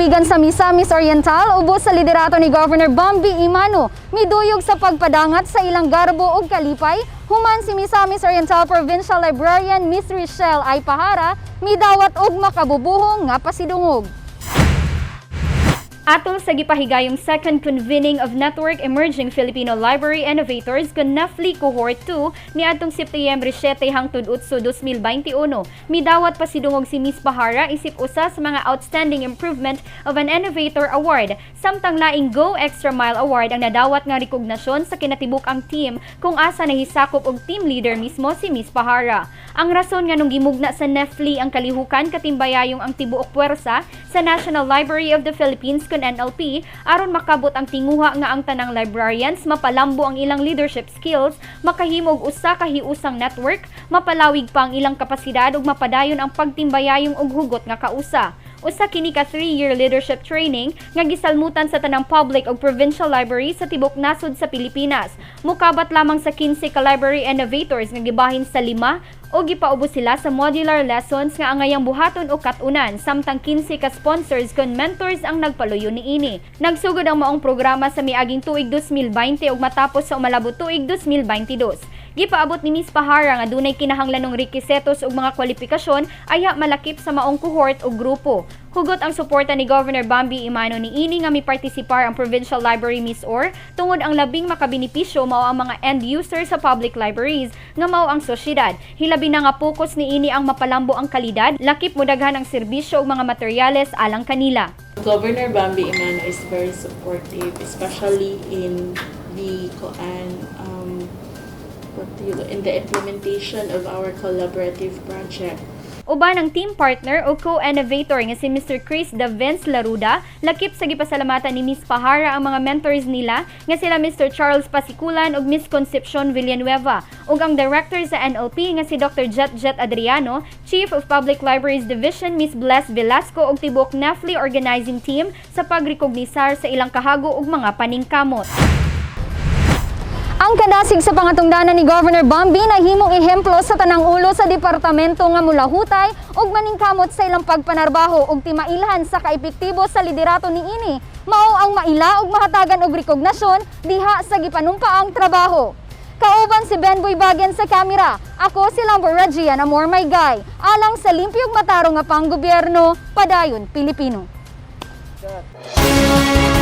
lalawigan sa Misamis Oriental, ubos sa liderato ni Governor Bambi Emano, miduyog sa pagpadangat sa ilang garbo ug kalipay, human si Misamis Oriental Provincial Librarian Miss Richelle Ay Pahara, midawat og makabubuhong nga pasidungog. Atol sa gipahigayong second convening of Network Emerging Filipino Library Innovators kon NEFLI Cohort 2 niadtong Setyembre 7 hangtod 8, 2021, midawat pasidungog si Miss Pahara isip usa sa mga Outstanding Improvement of an Innovator Award, samtang laing Go Extra Mile Award ang nadawat nga rekognasyon sa kinatibuk-ang team kung asa nahisakop og team leader mismo si Miss Pahara. Ang rason nga nung gimugna sa NEFLI ang kalihukan, katimbayayong ang tibuok puwersa sa National Library of the Philippines kon NLP aron makabot ang tinguha nga ang tanang librarians mapalambo ang ilang leadership skills, makahimog usa ka hiusang network, mapalawig pa ang ilang kapasidad ug mapadayon ang pagtimbayayong og hugot nga kausa. Usa kini ka 3-year leadership training nga gisalmutan sa tanang public ug provincial library sa tibok nasod sa Pilipinas. Mukabat lamang sa 15 ka library innovators nga gibahin sa lima o gipaubos sila sa modular lessons nga angayang buhaton o katunan, samtang 15 ka sponsors kon mentors ang nagpaluyo niini. Nagsugod ang maong programa sa miaging tuig 2020 ug matapos sa umalabot tuig 2022. Gipaabot ni Miss Pahara nga dunay kinahanglanong requisitos ug mga kwalifikasyon ayha malakip sa maong cohort o grupo. Hugot ang suporta ni Governor Bambi Emano niini nga mipartisipar ang Provincial Library MisOr tungod ang labing makabenepisyo mao ang mga end user sa public libraries nga mao ang sosyedad. Hilabi na nga focus niini ang mapalambo ang kalidad, lakip modaghan ang serbisyo ug mga materyales alang kanila. Governor Bambi Emano is very supportive, especially in the koan, what do you, in the implementation of our collaborative project. Uban ang team partner o co-innovator nga si Mr. Chris Davens Laruda, lakip sa gipasalamatan ni Miss Pahara ang mga mentors nila nga sila Mr. Charles Pasikulan ug Miss Concepcion Villanueva, ug ang director sa NLP nga si Dr. Jet Jet Adriano, Chief of Public Libraries Division Miss Bless Velasco ug tibuok NEFLI organizing team sa pagrekognisar sa ilang kahago ug mga paningkamot. Ang kadasig sa pangatungdanan ni Governor Bambi nahimong ehemplo sa tanang ulo sa departamento nga mulahutay ug maningkamot sa ilang pagpanarbaho ug timailhan sa kaepektibo sa liderato niini. Mao ang maila ug mahatagan og rekognasyon diha sa gipanumpaang trabaho. Kauban si Ben Boybagen sa kamera. Ako si Lambo Regian Amor My Guy. Alang sa limpyog matarong nga panggobyerno, padayon Pilipino. Cut.